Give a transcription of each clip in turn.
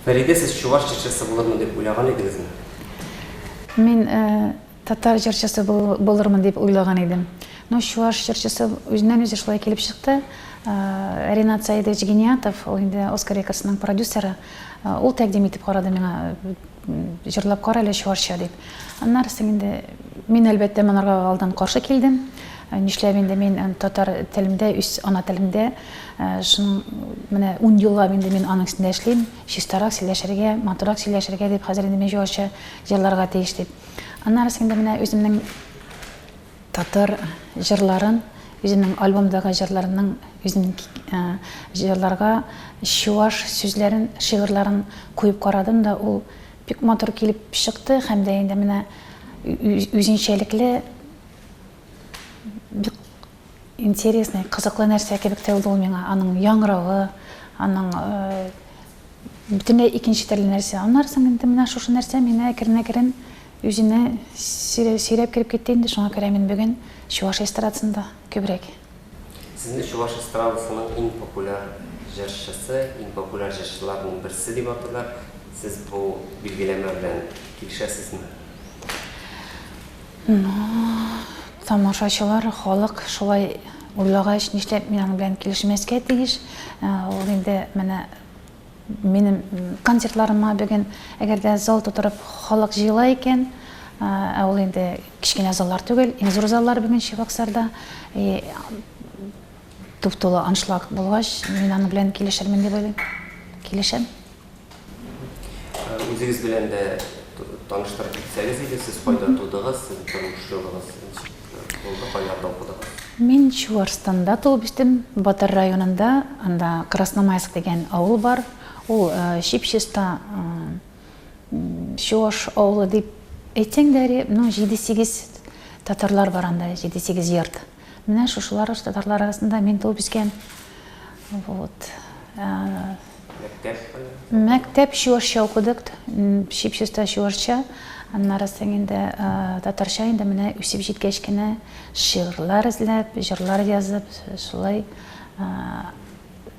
Фәридә, сез чуваш җырчысы булырмын дип уйлаган идегезме? Мин татар җырчысы булырмын дип уйлаган идем. Но чуваш җырчысы үзеннән-үзе шулай килеп чыкты. Ринат Саидович Гиниятов, ул инде Оскар Рекордсның продюсеры, ул тәкъдим итеп карады миңа, җырлап кара әле чувашча дип. Аннары соң инде мин, әлбәттә, монарга алдан каршы килдем. Нишләп инде мин татар телемдә, үз ана телемдә, шуның менә ун еллап инде мин аның өстендә эшлим, чистарак сөйләшергә, матуррак сөйләшергә дип, хәзер инде мин чувашча җырларга тиеш дип. Аннары соң инде менә үземнең татар җырларын, үземнең альбомдагы җырларның, үземнең җырларга чуваш сүзләрен, шигырьләрен куеп карадым да, ул бик матур килеп чыкты һәм дә инде менә үзенчәлекле бик интересный, кызыклы нәрсә кебек тоелды ул миңа. Аның яңгыравы, аның бөтенләй икенче төрле нәрсә. Аннары соң инде менә шушы нәрсә мине әкрен-әкрен үзенә сөйрәп кереп китте инде. Шуңа күрә мин бүген чуваш эстрадасында күбрәк. Сезне чуваш эстрадасының иң популяр җырчысы, иң популяр җырчыларның берсе дип атыйлар. Сез бу билгеләмә белән килешәсезме? Ну, тамашачылар, халык шулай уйлагач, нишләп мин аның белән килешмәскә тиеш? Ул инде менә минем концертларыма бүген, әгәр дә зал тутырып халык җыела икән, ә ул инде кечкенә заллар түгел, иң зур заллар бүген Чебоксарда, туп-тулы аншлаг булгач, мин аның белән килешермен дип уйлыйм. Килешәм. Үзегез белән дә таныштырып китсәгез иде, сез кайда тудыгыз, сезнең тормыш юлыгыз ничек булды, кайларда укыдыгыз? Мин Чуашстанда туып үстем, Батыр районында, анда Красномайск дигән авыл бар. Ул чип-чиста чуаш авылы дип әйтсәң дә, ну, җиде-сигез татарлар бар анда, җиде-сигез йорт. Менә шушылар татарлар арасында мин туып үскән. Вот. Мәктәп кая? Мәктәп чуашча укыдык, чип-чиста чуашча. Аннары соң инде татарча инде менә үсеп җиткәч кенә шигырьләр эзләп, җырлар язып, шулай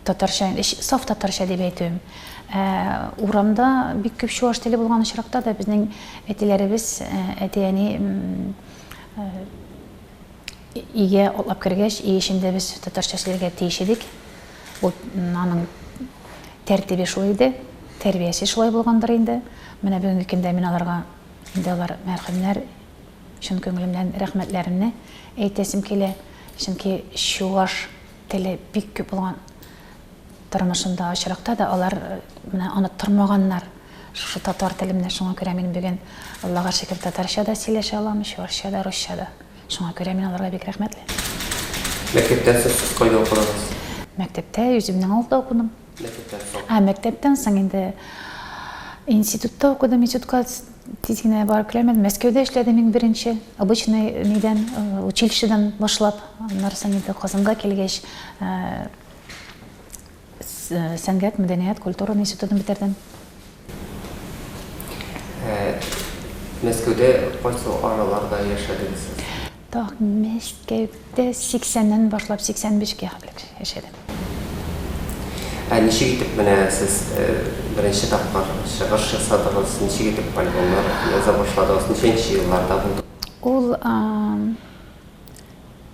татарча, саф татарча дип әйтүем. Ә урамда бик күп чуаш теле булган очракта да безнең әтиләребез, әти-әни Өйгә атлап кергәч, өй эчендә без татарча сөйләргә тиеш идек. Ул аның тәртибе шул иде, тәрбиясе шулай булгандыр инде. Менә бүгенге көндә мин аларга, инде алар мәрхүмнәр, чын күңелемнән рәхмәтләремне әйтәсем килә. Чөнки чуаш теле бик күп булган тормышымда очракта да алар менә оныттырмаганнар шушы татар телен. Менә шуңа күрә мин бүген, Аллага шөкер, татарча да сөйләшә алам, чуашча да, русча да. Шуңа күрә мин аларга бик рәхмәтле. Мәктәптән соң сез кайда укыдыгыз? Мәктәптә үземнең авылда укыдым. Мәктәптән соң? Ә, мәктәптән соң инде институтта укыдым. Институтка тиз генә барып керә алмадым. Мәскәүдә эшләдем иң беренче. Обычный нидән, училищедан башлап. Аннары соң инде Казанга килгәч, Сәнгать, мәдәният, культура институтын бетердем. Ә Мәскәүдә кайсы араларда яшәдегез сез? Так, Мәскәүдә 80-нән башлап 85-кә хәтлек яшәдем. Ә ничек итеп менә сез беренче тапкыр чыгыш ясадыгыз, ничек итеп альбомнар яза башладыгыз, ничәнче елларда булды? Ул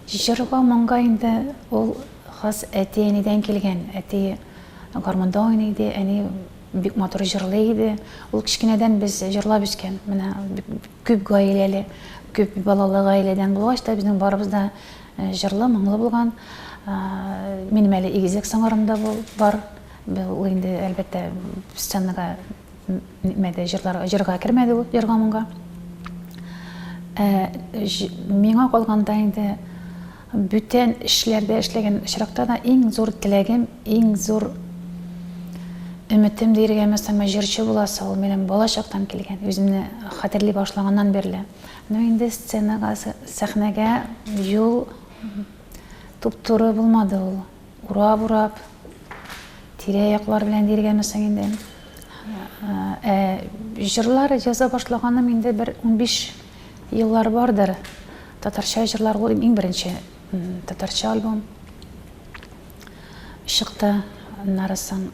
Җырга, моңга инде ул хас әти-әнидән килгән. Әти гармунда уйный иде, әни бик матур җырлый иде. Ул кечкенәдән без җырлап үскән. Менә күп гаиләле, күп балалы гаиләдән булгач та, безнең барыбыз да җырлы, моңлы булган. Минем әле игезәк сыңарым да бар. Ул инде, әлбәттә, сценага Нитмәде, җырлар, җырга кермәде ул, җырга моңга. Ә миңа калганда инде бүтән эшләрдә эшләгән очракта да иң зур теләгем, иң зур өметем диергәме соңмы, җырчы буласы, ул минем бала чактан килгән, үземне хәтерли башлаганнан бирле. Ну инде сценага, сәхнәгә юл туп-туры булмады ул. Урап-урап, тирә-яклар белән диергәме соң инде. Ә җырлар яза башлаганым инде бер 15 еллар бардыр. Татарча җырлар ул иң беренче татарча альбом чыкты. Аннары соң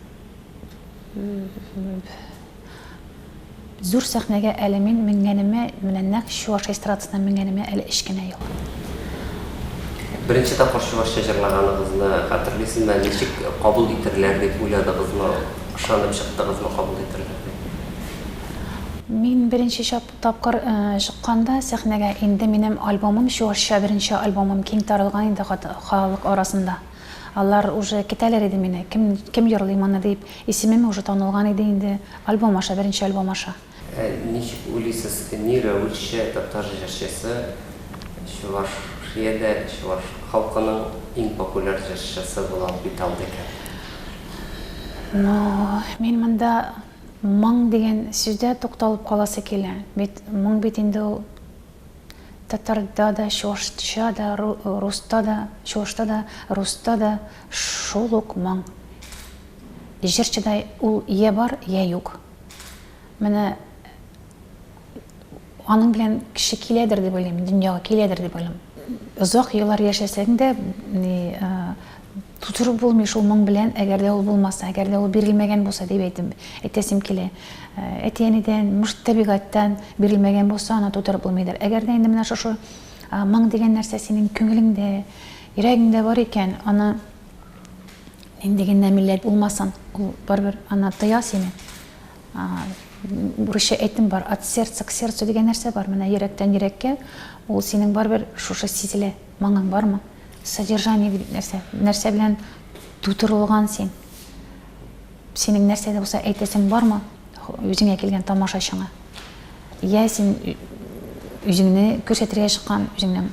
Зур сәхнәгә әле мин менгәнемә, менә нәкъ чуаш эстрадасына менгәнемә әле өч кенә ел. Беренче тапкыр чуашча җырлаганыгызны хәтерлисезме? Ничек кабул итерләр дип уйладыгызмы? Ышанып чыктыгызмы кабул итерләр дип? Мин беренче тапкыр чыкканда сәхнәгә, инде минем альбомым, чуашча беренче альбомым киң таралган инде халык арасында. Алар уже кетәләр иде мине, кем, кем җырлый моны дип, исемем уже танылган иде инде, альбом аша, беренче альбом аша. Ә ничек уйлыйсыз, ни рәвешчә татар җырчысы Чувашиядә чуваш халкының иң популяр җырчысы була бит алды икән? Ну, мин монда моң дигән сүздә тукталып каласы килә. Бит моң бит инде ул Татарда да, чуашча да, руста да, чуашта да, руста да шул ук моң. Җырчыда ул йә бар, йә юк. Менә аның белән кеше киләдер дип уйлыйм, дөньяга киләдер дип уйлыйм. Озак еллар яшәсәң дә, ни, тутырып булмый шул моң белән, әгәр дә ул булмаса, әгәр дә ул бирелмәгән булса, дип әйтем, әйтәсем килә. Әти-әнидән, может, табигатьтән бирелмәгән булса, аны тутырып булмыйдыр. Әгәр дә инде менә шушы моң дигән нәрсә синең күңелеңдә, йөрәгеңдә бар икән, аны нинди генә милләт булмасын, ул барыбер аны тоя сине. Русча әйтем бар, от сердца к сердцу дигән нәрсә бар. Менә йөрәктән йөрәккә ул синең барыбер шушы сизелә. Моңың бармы? Содержание дип нәрсә? Нәрсә белән тутырылган син? Синең нәрсә дә булса әйтәсең бармы үзеңә килгән тамашачыңа? Я син үзеңне күрсәтергә чыккан, үзеңнең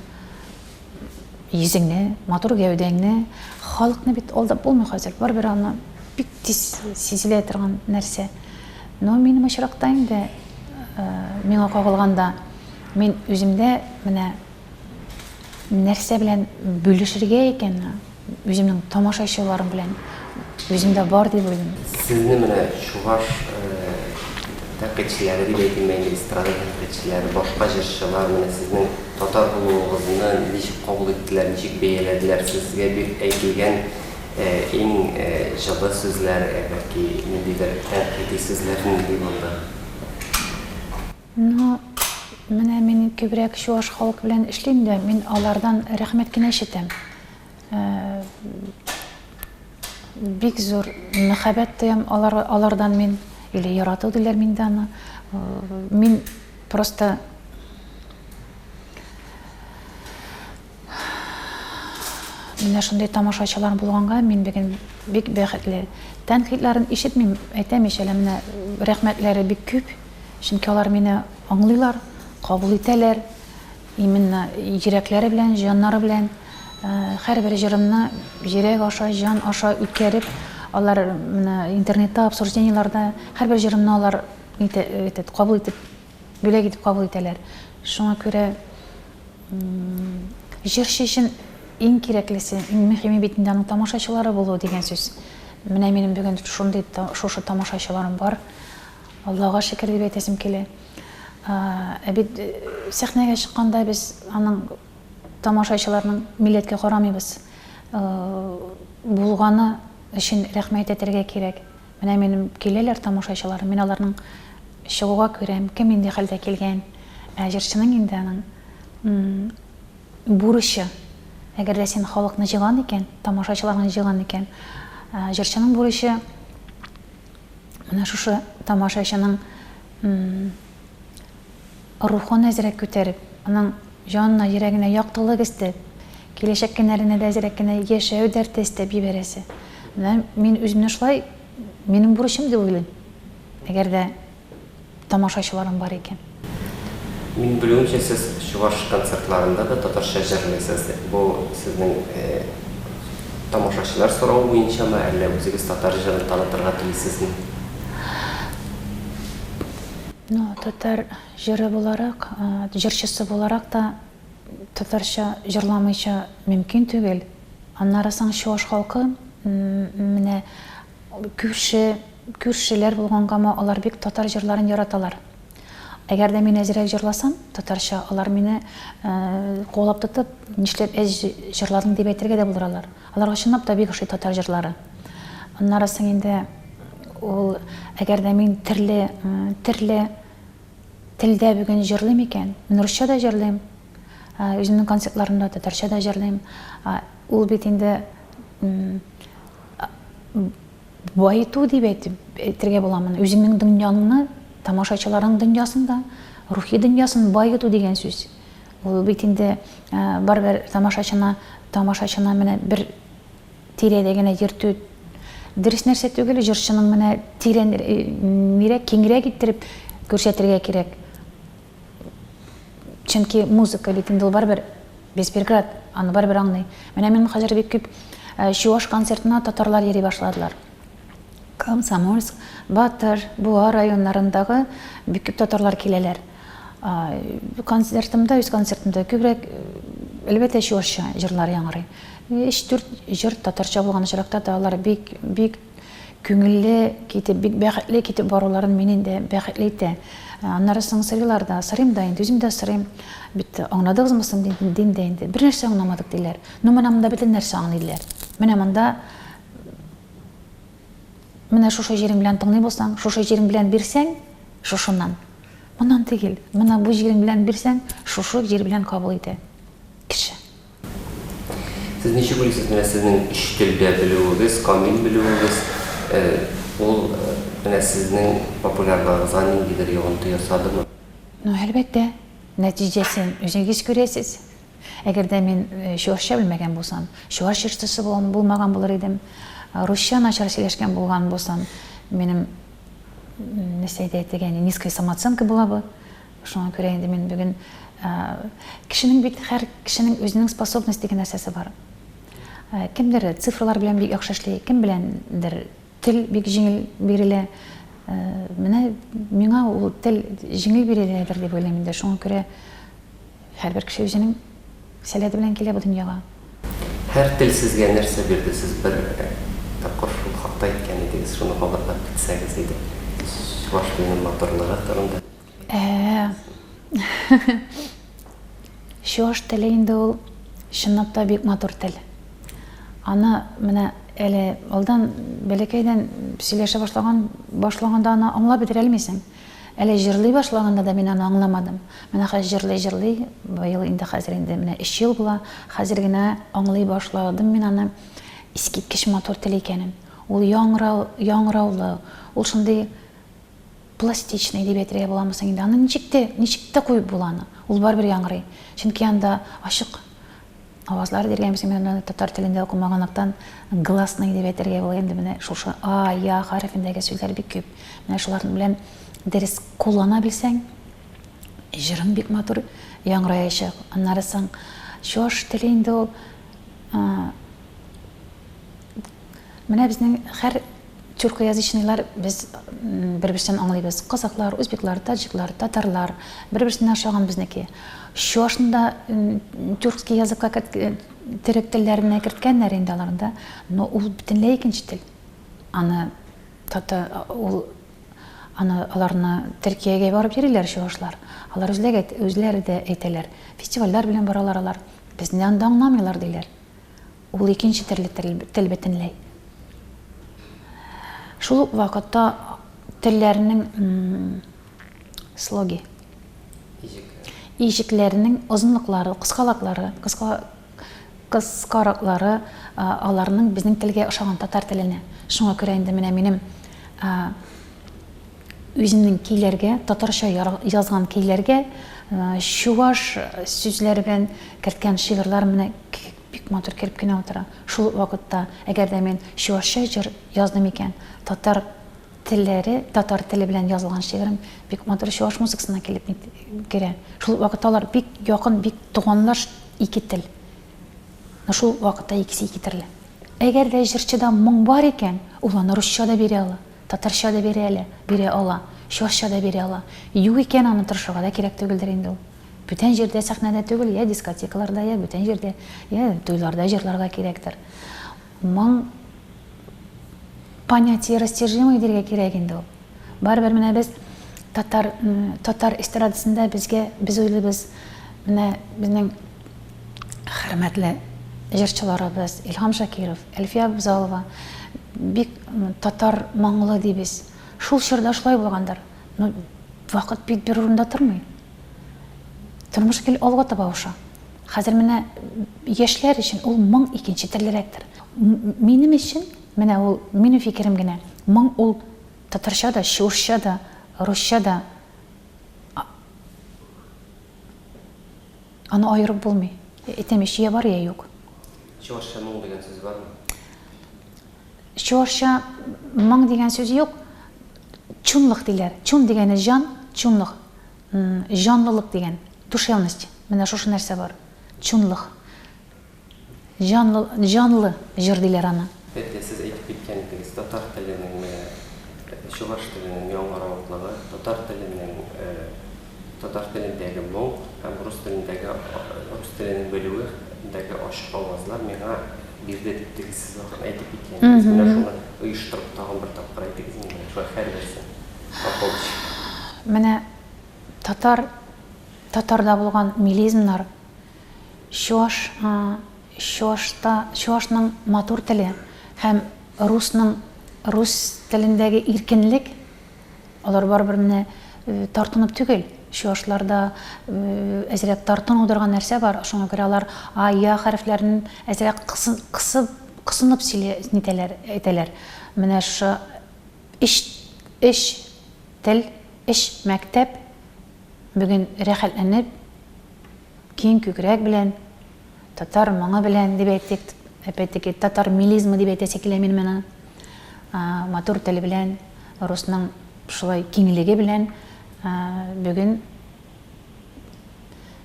йөзеңне, матур гәүдәңне. Халыкны бит алдап булмый хәзер. Барыбер аны бик тиз сизелә торган нәрсә. Но минем очракта инде миңа кагылганда, мин үземдә менә нәрсә белән бүлешергә икән, үземнең тамашачыларым белән үземдә бар дип уйлыйм. Сезне менә чуваш тәнкыйтьчеләре дип әйтимме инде, эстрада тәнкыйтьчеләре, башка җырчылар менә сезнең татар булуыгызны ничек кабул иттеләр, ничек бәяләделәр? Сезгә бик әйтелгән иң җылы сүзләр, бәлки ниндидер тәнкыйди сүзләр нинди булды? Ну, менә мин күбрәк чуаш халык белән эшлим дә, мин алардан рәхмәт кенә ишетәм. Бик зур мәхәббәт тоям алар, алардан мин, или ярату диләр миндә аны. Мин просто Менә шундый тамашачылар булганга мин бүген бик бәхетле. Тәнкыйтьләрен ишетмим, әйтәм ич әле, менә рәхмәтләре бик күп. Чөнки алар мине аңлыйлар, кабул итәләр. Именно йөрәкләре белән, җаннары белән. Һәрбер җырымны йөрәк аша, җан аша үткәреп, алар менә интернетта, обсуждениеләрдә һәрбер җырымны алар итә, кабул итеп, бүләк итеп кабул итәләр. Шуңа күрә Җырчы өчен иң кирәклесе, иң мөһиме бит инде аның тамашачылары булу дигән сүз. Менә минем бүген шундый шушы тамашачыларым бар. Аллага шөкер дип әйтәсем килә. Ә бит сәхнәгә чыкканда без аның тамашачыларның милләткә карамыйбыз. Булганы өчен рәхмәт әйтергә кирәк. Менә минем киләләр тамашачыларым, мин аларның чыгуга күрәм, кем нинди хәлдә килгән. Ә җырчының инде аның бурычы, әгәр дә син халыкны җыйган икән, тамашачыларны җыйган икән, җырчының бурычы менә шушы тамашачының рухын әзрәк күтәреп, аның җанына, йөрәгенә яктылык өстәп, киләчәк көннәренә дә әзрәк кенә яшәү дәрте өстәп җибәрәсе. Менә мин үземне шулай, минем бурычым дип уйлыйм. Әгәр дә тамашачыларым бар икән. Мин белүемчә, сез чуваш концертларында да татарча җырлыйсыз. Бу сезнең тамашачылар соравы буенчамы, әллә үзегез татар җырын танытырга телисезме? Ну, татар җыры буларак, җырчысы буларак та татарча җырламыйча мөмкин түгел. Аннары соң чуаш халкы менә күрше, күршеләр булгангамы, алар бик татар җырларын яраталар. Әгәр дә мин әзрәк җырласам татарча, алар мине куалап тотып, нишләп әз җырладың дип әйтергә дә булдыралар. Аларга чынлап та бик ошый татар җырлары. Аннары соң инде. Ул, әгәр дә мин төрле, төрле телдә бүген җырлыйм икән, мин русча да җырлыйм, үземнең концертларымда татарча да җырлыйм. Ул бит инде баету дип әйтеп әйтергә була моны. Үзеңнең дөньяңны, тамашачыларың дөньясын да, рухи дөньясын баету дигән сүз. Ул бит инде барыбер тамашачына, тамашачына менә бер тирәдә генә йөртү дөрес нәрсә түгел, җырчының менә тирәнрәк, киңрәк иттереп күрсәтергә кирәк. Чөнки музыка бит инде ул барыбер без преград, аны барыбер аңлый. Менә мин хәзер бик күп чуваш концертына татарлар йөри башладылар. Комсомольск, Батыр, Буа районнарындагы бик күп татарлар киләләр. Концертымда, үз концертымда күбрәк, әлбәттә, чувашча җырлар яңгырый. Өч-дүрт җыр татарча булган очракта да алар бик, бик күңелле китеп, бик бәхетле китеп баруларын мине инде бәхетле итә. Аннары соң сорыйлар да, сорыйм да инде, үзем дә сорыйм. Бит аңладыгызмы соң дим дә инде. Бер нәрсә аңламадык диләр. Ну менә монда бөтен нәрсә аңлыйлар. Менә монда менә шушы җирең белән тыңлый булсаң, шушы җирең белән бирсәң, шушыннан. Моннан түгел. Менә бу җирең белән бирсәң, шушы җир белән кабул итә кеше. Сез ничек уйлыйсыз, менә сезнең өч телдә белүегез, камил белүегез, ул менә сезнең популярлыгыгызга ниндидер йогынты ясадымы? Ну, әлбәттә, нәтиҗәсен үзегез күрәсез. Әгәр дә мин чуашча белмәгән булсам, чуаш җырчысы булмаган булыр идем. Русча начар сөйләшкән булган булсам, минем, нәрсә әйтә әйтергә, низкая самооценка була бу. Шуңа күрә инде мин бүген кешенең бит һәр кешенең үзенең способность дигән нәрсәсе бар. Кемдер цифрлар белән бик яхшы эшли, кем беләндер тел бик җиңел бирелә. Менә миңа ул тел җиңел биреләдер дип уйлыйм инде. Шуңа күрә һәрбер кеше үзенең сәләте белән килә бу дөньяга. Һәр тел сезгә нәрсә бирде? Сез бер тапкыр шул хакта әйткән идегез, шуны кабатлап китсәгез иде. Чуваш теленең матурлыгы турында. Ә, чуваш теле инде ул чынлап та бик матур тел. Аны менә әле алдан бәләкәйдән сөйләшә башлаган башлаганда аны аңлап бетерә алмыйсың. Әле җырлый башлаганда да мин аны аңламадым. Менә хәзер җырлый-җырлый, быел инде хәзер инде менә өч ел була, хәзер генә аңлый башладым мин аны искиткеч матур тел икәнен. Ул яңрау, яңраулы, ул шундый пластичный дип әйтергә буламы соң инде? Аны ничек тә, ничек тә куеп була аны. Ул барыбер яңгырый. Чөнки анда ачык авазлар диргәнбез, мин аны татар телендә укымаганлыктан гласный дип әйтергә була инде. Менә шушы а, я хәрефендәге сүзләр бик күп. Менә шуларны белән дөрес куллана белсәң, җырың бик матур яңгыраячак. Аннары соң чуаш теле инде ул Менә безнең һәр тюркоязычныйлар без бер-берсен аңлыйбыз. Казахлар, узбеклар, таҗиклар, татарлар бер-берсенә ошаган безнеке. Чуашны да тюркский языкка төрек телләренә керткәннәр инде аларны да, но ул бөтенләй икенче тел. Аны тата ул аны аларны Төркиягә барып йөриләр чуашлар. Алар үзләре үзләре дә әйтәләр. Фестивальләр белән баралар алар. Безне анда аңламыйлар диләр. Ул икенче төрле тел бөтенләй. Шул ук вакытта телләрнең слоги. Иҗекләренең озынлыклары, кыскалаклары, кыска кыскараклары аларның безнең телгә ошаган татар теленә. Шуңа күрә инде менә минем үземнең көйләргә, татарча язган көйләргә чуваш сүзләре белән керткән шигырьләр менә бик матур кереп кенә утыра. Шул ук вакытта, әгәр дә мин чувашча җыр яздым икән, татар телләре, татар теле белән язылган шигырем бик матур чуваш музыкасына килеп керә. Шул ук вакытта алар бик якын, бик туганлаш ике тел. Но шул ук вакытта икесе ике төрле. Әгәр дә җырчыда моң бар икән, ул аны русча да бирә ала, татарча да бирә әле, бирә ала, чувашча да бирә ала. Юк икән, аны тырышырга да кирәк түгелдер инде ул. Бүтән җирдә сәхнәдә түгел, я дискотекаларда, я бүтән җирдә, я туйларда җырларга кирәктер. Моң понятие растяжимый диргә кирәк инде ул. Барыбер менә без татар татар эстрадасында безгә без уйлыйбыз, менә безнең хөрмәтле җырчыларыбыз Илһам Шакиров, Әлфия Абзалова. бик татар моңлы дибез. Шул чорда шулай булгандыр. Ну, вакыт бит бер урында тормый. Тормыш гел алга таба авыша. Хәзер менә яшьләр өчен ул моң икенче төрлерәктер. Минем өчен, менә ул минем фикерем генә, моң ул татарча да, чуашча да, русча да аны аерып булмый. Әйтәм ич, я бар, я юк. Чуашча моң дигән сүз бармы? Чуашча моң дигән сүз юк. Чунлык диләр. Чун дигәне җан, чунлык. Җанлылык дигән, душевность. Менә шушы нәрсә бар. Чунлык. Җанлы, җанлы җыр диләр аны. Әйтте, сез әйтеп киткән идегез, татар теленең менә чуваш теленең яңгыравыклыгы, татар теленең татар телендәге моң һәм рус телендәге рус теленең белүе дәге ачык авазлар миңа бирде дип теге сез вакыт әйтеп киткән идегез. Менә шуны оештырып тагын бер тапкыр әйтегез инде, менә шулай һәрберсен. По полочкам. Менә татар, татарда булган мелизмнар, чуаш, чуашта, чуашның матур теле һәм русның рус телендәге иркенлек, алар барыбер менә тартынып түгел, чуашларда әзрәк тартыну торган нәрсә бар, шуңа күрә алар а, я хәрефләрен әзрәк кысып, кысынып сөйли, нитәләр, әйтәләр. Менә шушы өч, өч тел, өч мәктәп бүген рәхәтләнеп, киң күкрәк белән, татар моңы белән дип әйтик, опять-таки татар мелизмы дип әйтәсе килә минем моны, матур теле белән, русның шулай киңлеге белән бүген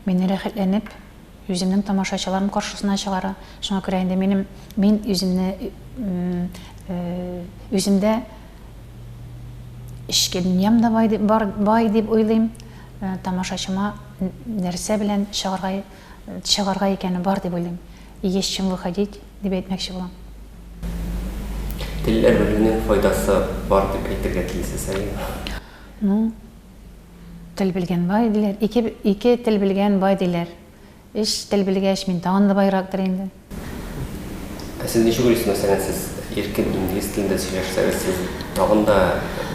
мине рәхәтләнеп үземнең тамашачыларым каршысына чыгара. Шуңа күрә инде минем, мин үземне үземдә эчке дөньям да бай дип, бар, бай дип уйлыйм. Тамашачыма нәрсә белән чыгарга, чыгарга икәне бар дип уйлыйм. Есть чем выходить, дип әйтмәкче булам. Телләр белүнең файдасы бар дип әйтергә телисез, әйеме? Ну, тел белгән бай диләр. Ике, ике тел белгән бай диләр. Өч тел белгәч, мин тагын да байрактыр инде. Ә сез ничек уйлыйсыз, мәсәлән, сез иркен инглиз телендә сөйләшсәгез, сез тагын да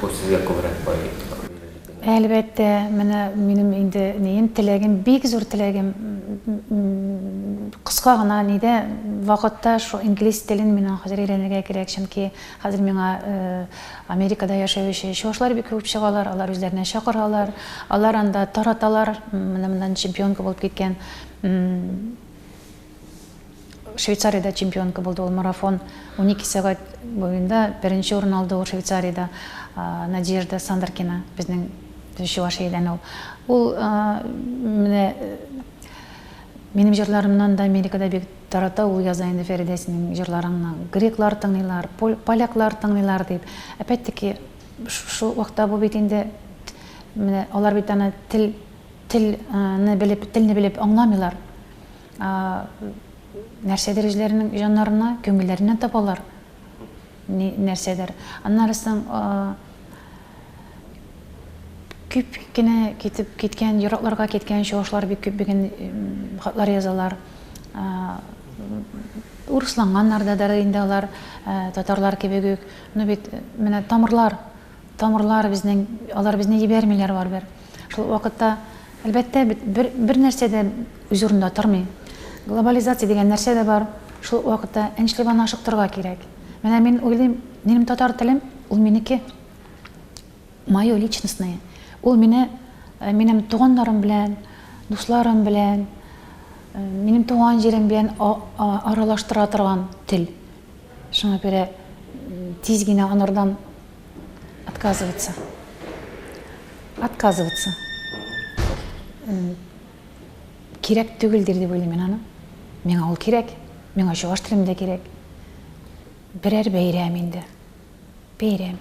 бу сезгә күбрәк байлык бирер идеме? Әлбәттә, менә минем инде нием, теләгем, бик зур теләгем, кыска гына нидә, вакытта шул инглиз телен миңа хәзер өйрәнергә кирәк, чөнки хәзер миңа Америкада яшәүче чуашлар бик күп чыгалар, алар үзләренә чакыралар, алар анда тараталар, менә моннан чемпионка булып киткән, Швейцариядә чемпионка булды ул марафон 12 сәгать буенда беренче урын алды ул Швейцариядә Надежда Сандркина безнең Чувашиядән ул. Ул менә минем җырларымнан да Америкада бик тарата, ул яза инде Фәридә синең җырларыңны греклар тыңлыйлар, поляклар тыңлыйлар дип. Опять-таки шул вакытта бу бит инде менә алар бит аны тел телне белеп, телне белеп аңламыйлар. Нәрсәдер үзләренең җаннарына, күңелләренә табалар. Нәрсәдер. Аннары соң күп кенә китеп киткән, еракларга киткән чуашлар бик күп бүген хатлар язалар. Урысланганнар да да инде алар, татарлар кебек үк. Но бит менә тамырлар, тамырлар безнең, алар безне җибәрмиләр барыбер. Шул вакытта, әлбәттә, бер, бер нәрсә дә үз урынында тормый. Глобализация дигән нәрсә дә бар. Шул вакытта әншләп аны ашыктырырга кирәк. Менә мин уйлыйм, минем татар телем, ул минеке. Мое личностное. Ул мине, э, минем туганнарым белән, дусларым белән, э, минем туган җирем белән аралаштыра торган тел. Шуңа күрә тиз генә анардан Отказываться. Отказываться. Кирәк түгелдер дип уйлыйм мин аны. Миңа ул кирәк. Миңа чуваш телем дә кирәк. Берәр бәйрәм инде. Бәйрәм.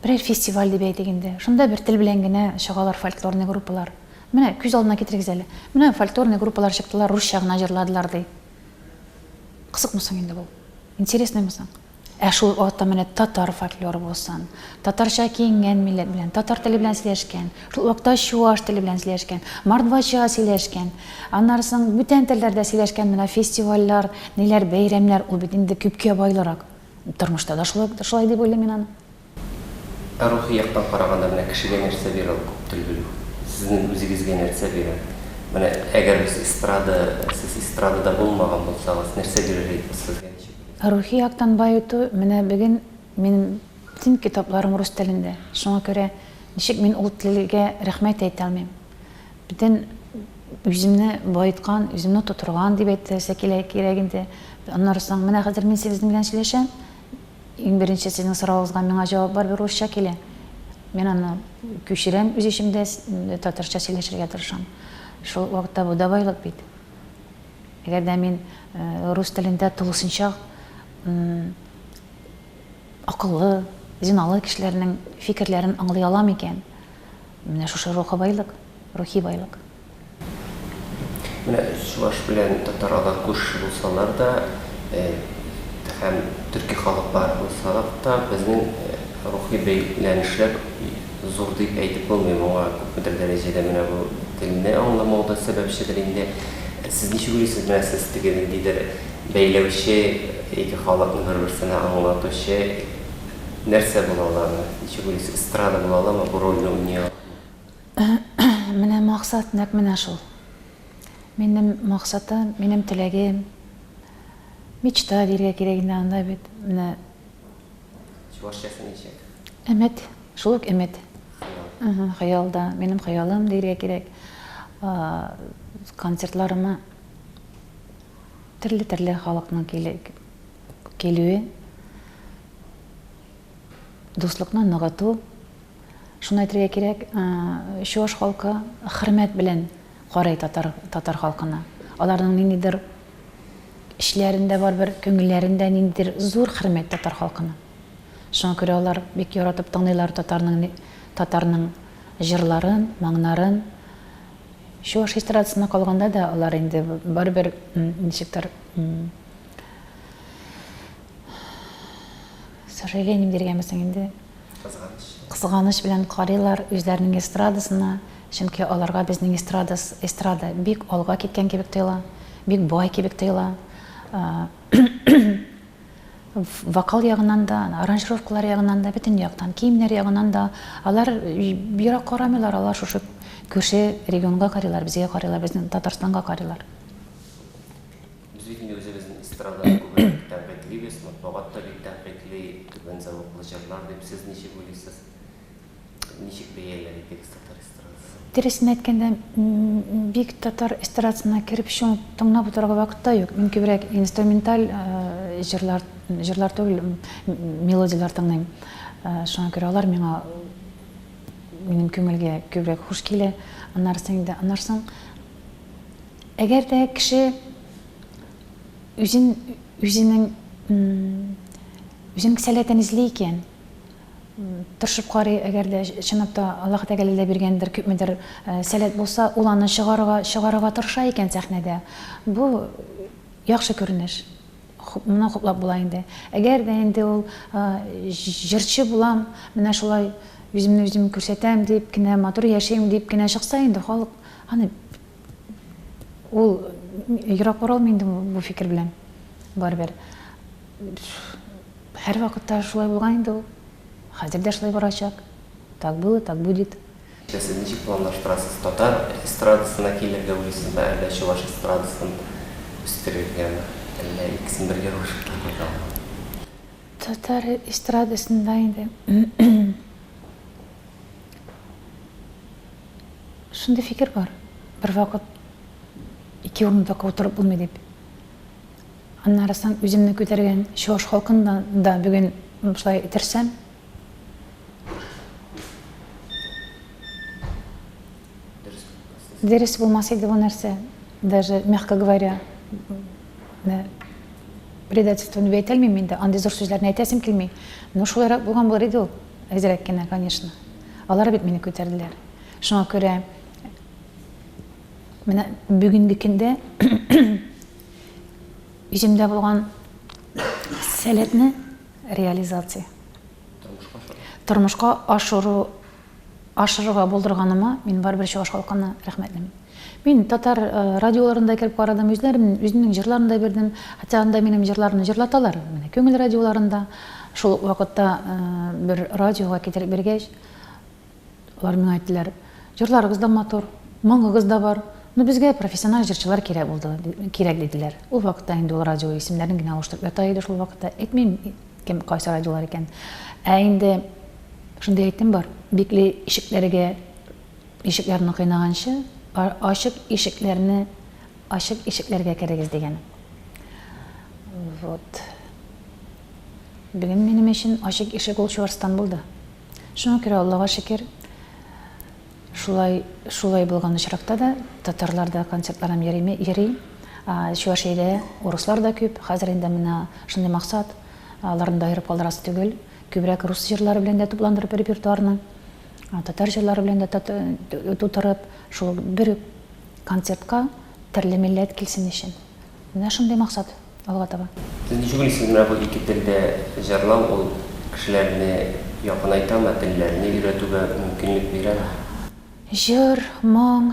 Берәр фестиваль дип әйтик инде. Шунда бер тел белән генә чыгалар фольклорный группалар. Менә күз алдына китерегез әле. Менә фольклорный группалар чыктылар, русча гына җырладылар ди. Кызыкмы соң инде бу? Интересныймы соң? Ә шул вакытта менә татар фольклоры булсын, татарча киенгән милләт белән, татар теле белән сөйләшкән, шул вакытта чуаш теле белән сөйләшкән, мордвача сөйләшкән, аннары соң бүтән телләрдә сөйләшкән менә фестивальләр, ниләр, бәйрәмнәр, ул бит инде күпкә байлырак. Тормышта да шулай, шулай дип уйлыйм мин аны. Ә рухи яктан караганда, менә кешегә нәрсә бирә ул күп тел белү? Сезнең үзегезгә нәрсә бирә? Менә әгәр без эстрада, сез эстрадада булмаган булсагыз, нәрсә бирер иде сезгә, ничек уйлыйсыз? Рухи яктан баету, менә бүген минем бөтен китапларым рус телендә. Шуңа күрә ничек мин ул телгә рәхмәт әйтә алмыйм? Бөтен үземне баеткан, үземне тутырган дип әйтәсе килә, кирәк инде. Аннары соң, менә хәзер мин сезнең белән сөйләшәм. Иң беренче сезнең соравыгызга миңа җавап барыбер русча килә. Мин аны күчерәм үз эчемдә, татарча сөйләшергә тырышам. Шул вакытта бу да байлык бит. Әгәр дә мин рус телендә тулысынча акыллы, зиналы кешеләрнең фикерләрен аңлый алам икән, менә шушы рухи байлык, рухи байлык. Менә чуваш белән татар алар күрше булсалар да, һәм төрки халыклар булсалар та, безнең рухи бәйләнешләр зур дип әйтеп булмый. Моңа күпмедер дәрәҗәдә менә бу телне аңламау да сәбәпчедер инде. Сез ничек уйлыйсыз, менә сез теге ниндидер бәйләүче, ике халыкны бер-берсенә аңлатучы нәрсә була аламы? Ничек уйлыйсыз, эстрада була аламы, бу рольне уйный аламы? Менә максат нәкъ менә шул. Минем максатым, минем теләгем, мечта дияргә кирәк инде анда бит. Менә. Чувашчасы ничек? Өмет, шул ук өмет. Хыял. Хыял да, минем хыялым дияргә кирәк. Концертларыма төрле-төрле халыкның килүе, дуслыкны ныгыту. Шуны әйтергә кирәк, чуаш халкы хөрмәт белән карый татар, татар халкына. Аларның ниндидер эчләрендә барыбер, күңелләрендә ниндидер зур хөрмәт татар халкына. Шуңа күрә алар бик яратып тыңлыйлар татарның, татарның җырларын, моңнарын. Чуаш эстрадасына калганда да алар инде барыбер ничектер сожалением диргәме соң инде? Кызганыч. Кызганыч белән карыйлар үзләренең эстрадасына, чөнки аларга безнең эстрада, эстрада бик алга киткән кебек тоела, бик бай кебек тоела. Вокал ягыннан да, аранжировкалар ягыннан да, бөтен яктан, киемнәр ягыннан да алар ерак карамыйлар, алар шушы күрше регионга карыйлар, безгә карыйлар, безнең Татарстанга карыйлар. Без бит инде үзебезнең эстраданы күбрәк тәнкыйтьлибез, матбугат та бик тәнкыйтьли, түбән зәвыклы җырлар дип. Сез ничек уйлыйсыз, ничек бәяләр идегез татар эстрадасын? Дөресен әйткәндә, бик татар эстрадасына кереп чумып тыңлап утырырга вакыт та юк. Мин күбрәк инструменталь җырлар, җырлар түгел, мелодияләр тыңлыйм. Шуңа күрә алар миңа, минем күңелгә күбрәк хуш килә. Аннары инде, аннары соң Әгәр дә кеше үзен үзенең үзенең сәләтен эзли икән, тырышып карый, әгәр дә чынлап та Аллаһ Тәгалә дә биргәндер, күпмедер сәләт булса, ул аны чыгарырга чыгарырга тырыша икән сәхнәдә. Бу яхшы күренеш. Моны хуплап була инде. Әгәр дә инде ул җырчы булам, менә шулай үземне үзем күрсәтәм дип кенә, матур яшим дип кенә чыкса инде, халык аны ул ерак бара алмый инде бу фикер белән. Барыбер. Һәрвакытта шулай булган инде ул. Хәзер дә шулай барачак. Так было, так будет. Сез ничек планлаштырасыз, татар эстрадасына килергә уйлыйсызмы, әллә чуваш эстрадасын үстерергәме, әллә икесен бергә кушып торыргамы? Татар эстрадасында инде шундый фикер бар, бервакыт ике урында утырып булмый дип. Аннары соң үземне күтәргән чуваш халкын да бүген шулай иттерсәм, Дөрес булмас иде бу нәрсә. Даже, мягко говоря, предательство дип әйтә алмыйм инде, андый зур сүзләрне әйтәсем килми. Но шулайрак булган булыр иде ул, әзрәк кенә, конечно. Алар бит мине күтәрделәр. Шуңа күрә менә бүгенге көндә үземдә булган сәләтне реализация. Тормышка ашыру. Тормышка ашыру. ашырырга булдырганыма мин барыбер чуваш халкына рәхмәтлемен. Мин татар радиоларында кереп карадым, үзләрем, үземнең җырларымны да бирдем. Хотя анда минем җырларымны җырлаталар, менә Күңел радиоларында. Шул ук вакытта бер радиога китереп биргәч, алар миңа әйттеләр, җырларыгыз да матур, моңыгыз да бар, но безгә профессиональ җырчылар кирәк булды, кирәк диделәр. Ул вакытта инде ул радио исемнәрен генә алыштырып ята иде шул вакытта. Әйтмим, кем, кайсы радиолар икән. Ә инде шундый әйтем бар, бикле ишекләргә ишекләрне кыйнаганчы, ачык ишекләрне ачык ишекләргә керегез дигән. Вот. Бүген минем өчен ачык ишек ул Чуашстан булды. Шуңа күрә Аллага шөкер, шулай шулай булган очракта да татарлар да концертларым йөри, йөри. Чуашиядә урыслар да күп. Хәзер инде менә шундый максат, аларны да аерып калдырасы түгел. Күбрәк рус җырлары белән дә тупландырып репертуарны, татар җырлары белән дә тутырып, шул бер үк концертка төрле милләт килсен өчен. Менә шундый максат алга таба. Сез ничек уйлыйсыз, менә бу ике телдә җырлау ул кешеләрне якынайтамы, телләрне өйрәтүгә мөмкинлек бирәме? Җыр, моң,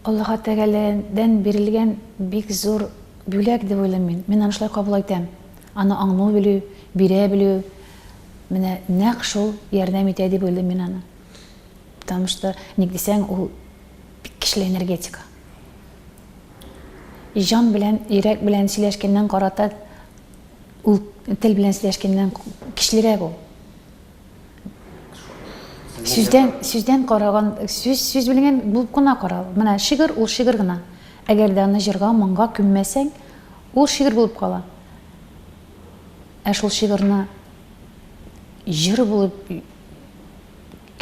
Аллаһы Тәгаләдән бирелгән бик зур бүләк дип уйлыйм мин. Мин аны шулай кабул итәм. Аны аңлый белү, бирә белү, менә нәкъ шул ярдәм итә дип уйлыйм мин аны. Потому что, ник дисәң, ул бик көчле энергетика. Җан белән, йөрәк белән сөйләшкәннән карата ул тел белән сөйләшкәннән көчлерәк ул. Сүздән, сүздән караган, сүз, сүз белгән булып кына кара. Менә шигырь ул шигырь гына. Әгәр дә аны җырга, моңга күммәсәң, ул шигырь булып кала. Ә шул шигырьне җыр булып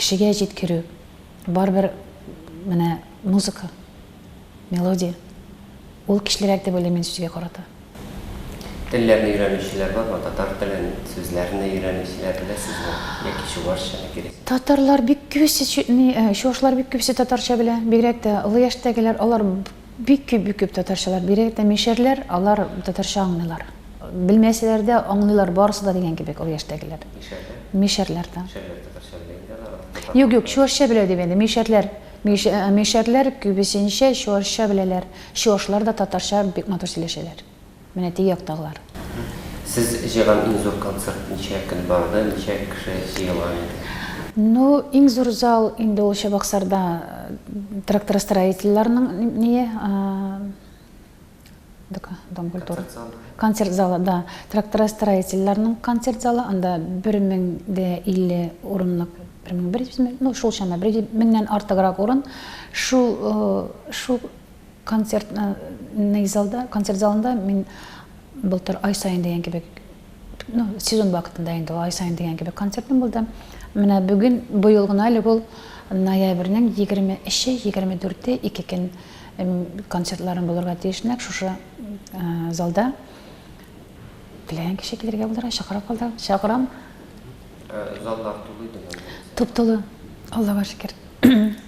кешегә җиткерү, барыбер менә музыка, мелодия, ул көчлерәк дип уйлыйм мин сүзгә карата. Телләрне өйрәнүчеләр бармы? Татар телен, сүзләрне өйрәнүчеләр беләсезме? Яки чувашчаны киресенчә? Татарлар бик күбесе, ни, чувашлар бик күбесе татарча белә. Бигрәк тә олы яшьтәгеләр, алар бик күп, бик күп татарчалар. Бигрәк тә мишәрләр, алар татарча аңлыйлар. Белмәсәләр дә аңлыйлар барысы да дигән кебек олы яшьтәгеләр. Мишәрләр? Мишәрләр, да. Мишәрләр татарча белә инде алар. Татар Юк, юк, чувашча белә дип инде. Мишәрләр, миш, мишәрләр күбесенчә чувашча беләләр. Чувашлар да татарча бик матур сөйләшәләр. Менә теге яктагылар. Сез җыйган иң зур концерт ничә көн барды, ничә кеше җыелган иде? Ну, иң зур зал инде ул Чабаксарда тракторостроительләрнең ние, Дом культуры. Концерт залы. Концерт залы, да. Тракторостроительләрнең концерт залы, анда 1050 урынлык, 1100, ну, шул чама, 1000-нән артыграк урын. Шул, шул концертный залда, концерт залында мин былтыр ай саен дигән кебек, ну, сезон вакытында инде ул ай саен дигән кебек концертым булды. Менә бүген, быел гына әле ул ноябрьнең 23-е, 24-е, ике көн концертларым булырга тиеш нәкъ шушы залда. Теләгән кеше килергә булдыра, чакырып калдырам, чакырам. Заллар тулы идеме? Туп-тулы, Аллага шөкер.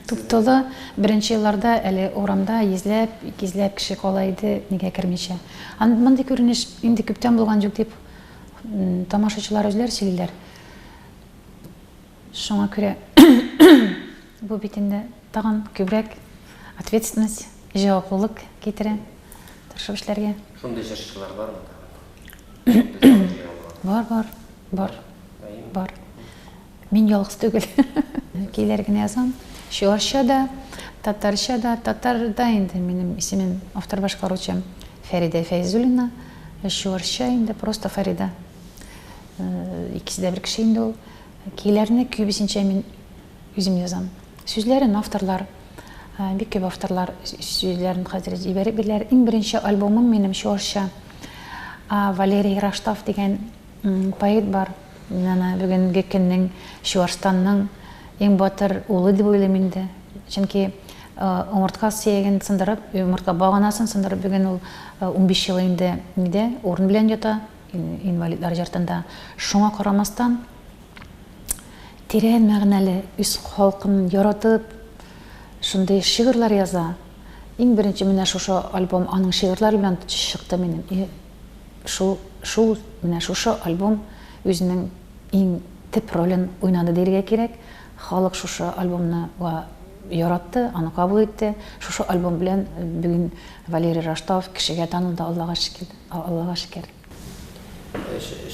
Туп-тулы. Беренче елларда әле урамда йөзләп, икейөзләп кеше кала иде, нигә кермичә. Мондый күренеш инде күптән булган юк дип тамашачылар үзләре сөйлиләр. Шуңа күрә бу бит инде тагын күбрәк ответственность, җаваплылык китерә тырышып эшләргә. Шундый җырчылар бармы тагын? Шундый зал җыя алган? Бар, бар, бар, бар. Мин ялгыз түгел. Көйләр генә язам. Чуашча да, татарча да. Татарда инде минем исемем автор-башкаручы Фәридә Фәйзуллина. Чуашча инде просто Фарида. Икесе дә бер кеше инде ул. Көйләрне күбесенчә мин үзем язам. Сүзләрен авторлар, бик күп авторлар сүзләрен хәзер җибәреп бирделәр. Иң беренче альбомым минем чуашча. Валерий Раштав дигән поэт бар. Мин аны бүгенге көннең Чуашстанның иң батыр улы дип уйлыйм инде. Чөнки умыртка сөяген сындырып, умыртка баганасын сындырып, бүген ул 15 ел инде нидә, урын белән ята, инвалидлар йортында. Шуңа карамастан, тирән мәгънәле, үз халкын яратып, шундый шигырьләр яза. Иң беренче менә шушы альбом аның шигырьләре белән чыкты минем. И шул, шул менә шушы альбом үзенең иң төп ролен уйнады диергә кирәк. Халык шушы альбомны яратты, аны кабул итте. Шушы альбом белән бүген Валерий Раштауов кешегә танылды, Аллага шөкер. Аллага шөкер.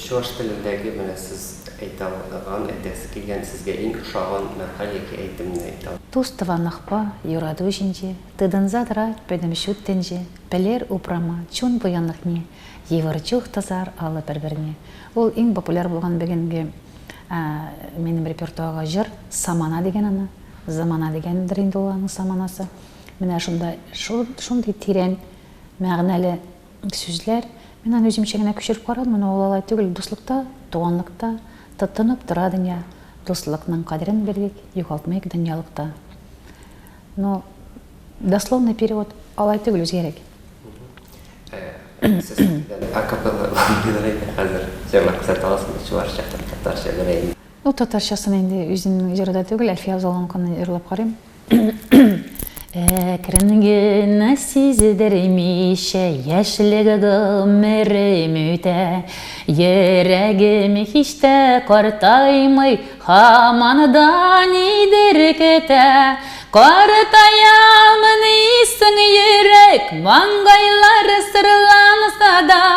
Чуваш телендәге менә сез әйтә алган, әйтәсе килгән, сезгә иң ошаган мәкаль яки әйтемне әйтә аласызмы? Тус-тӑванлӑхпа юрату ҫинче тытӑнса тӑрать пӗтӗм ҫут тӗнче, пӗлер упрама чун пуянлӑхне, йывӑр чух тӑсар алӑ пӗр-пӗрне. Ул иң популяр булган бүгенге минем репертуарга җыр, Самана дигән аны, Замана дигәндер инде ул аның саманасы. Менә шунда шундый тирән мәгънәле сүзләр. Мин аны үземчә генә күчереп карадым, менә ул алай түгел. Дуслыкта, туганлыкта тотынып тора дөнья. Дуслыкның кадерен белик, югалтмыйк дөньялыкта. Но дословный перевод алай түгел, үзгәрәк. Сез акапелла хәзер җырлап күрсәтә аласызмы? Чувашча һәм татарча берәй. Ну, татарчасын инде үземнең җыры да түгел, Әлфия Авзалованыкын җырлап карыйм. Әкрен генә сиздермичә яшьлек гомерем үтә. Йөрәгем һич тә картаймый, һаман да нидер көтә. Картаямын исең йөрәк, маңгайлар сырланса да,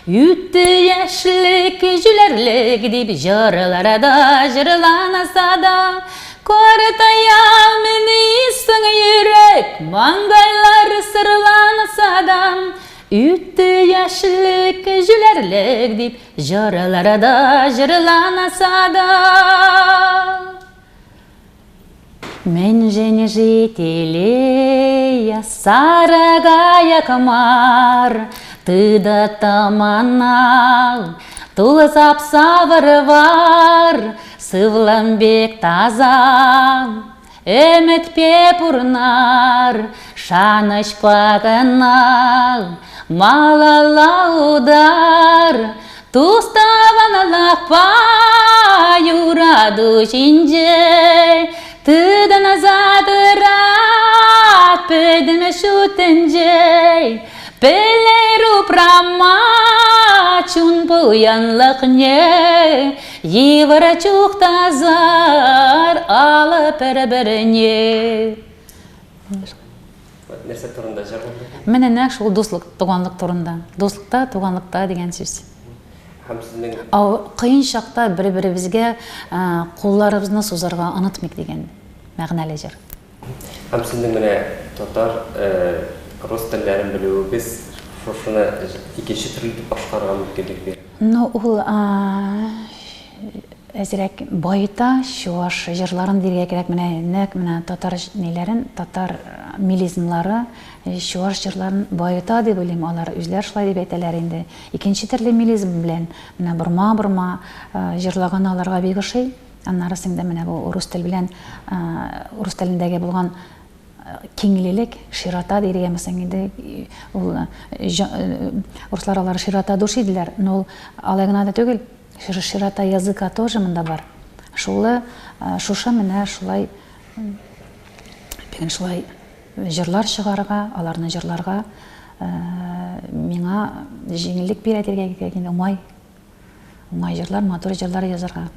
Үтте яшьлек, җүләрлек дип җырларда җырланса да, Картаямын исең йөрәк, маңгайлар сырланса да, Үтте яшьлек, җүләрлек дип җырларда җырланса да. Мӗншӗн ши телее сарӑ кайӑк мар, Тытӑттӑм ӑна тул сапса вӑр-вар, Сывлӑм пек таса ӗмӗтпе пурнар, Шанӑҫпа кӑна малалла утар. Тус-тӑванлӑхпа юрату ҫинче тытӑнса тӑрать пӗтӗм ҫут тӗнче. Пӗлер упрама чун пуянлӑхне, йывӑр чух тасар алӑ пӗр-пӗрне. Нәрсә турында җыр булды? Менә нәкъ шул дуслык, туганлык турында. Дуслыкта, туганлыкта дигән сүз. Һәм сезнең Кыен чакта бер-беребезгә кулларыбызны сузарга онытмыйк дигән мәгънәле җыр. Һәм сезнең менә татар, рус телләрен белүегез шушыны икенче төрле итеп башкарырга мөмкинлек бирә. Ну, ул әзрәк баета чуаш җырларын диргә кирәк. Менә нәкъ менә татар ниләрен, татар мелизмлары чуаш җырларын баета дип уйлыйм. Алар үзләре шулай дип әйтәләр инде. Икенче төрле мелизм белән менә борма-борма җырлаган аларга бик ошый. Аннары инде менә бу рус тел белән рус телендәге булган киңлелек, широта диргәме соң инде, ул руслар алар широта души диләр, но ул алай гына да түгел, широта языка тоже монда бар. Шулы, шушы менә шулай бүген шулай җырлар чыгарырга, аларны җырларга миңа җиңеллек бирә диргә кирәк инде, уңай, уңай җырлар, матур җырлар язарга.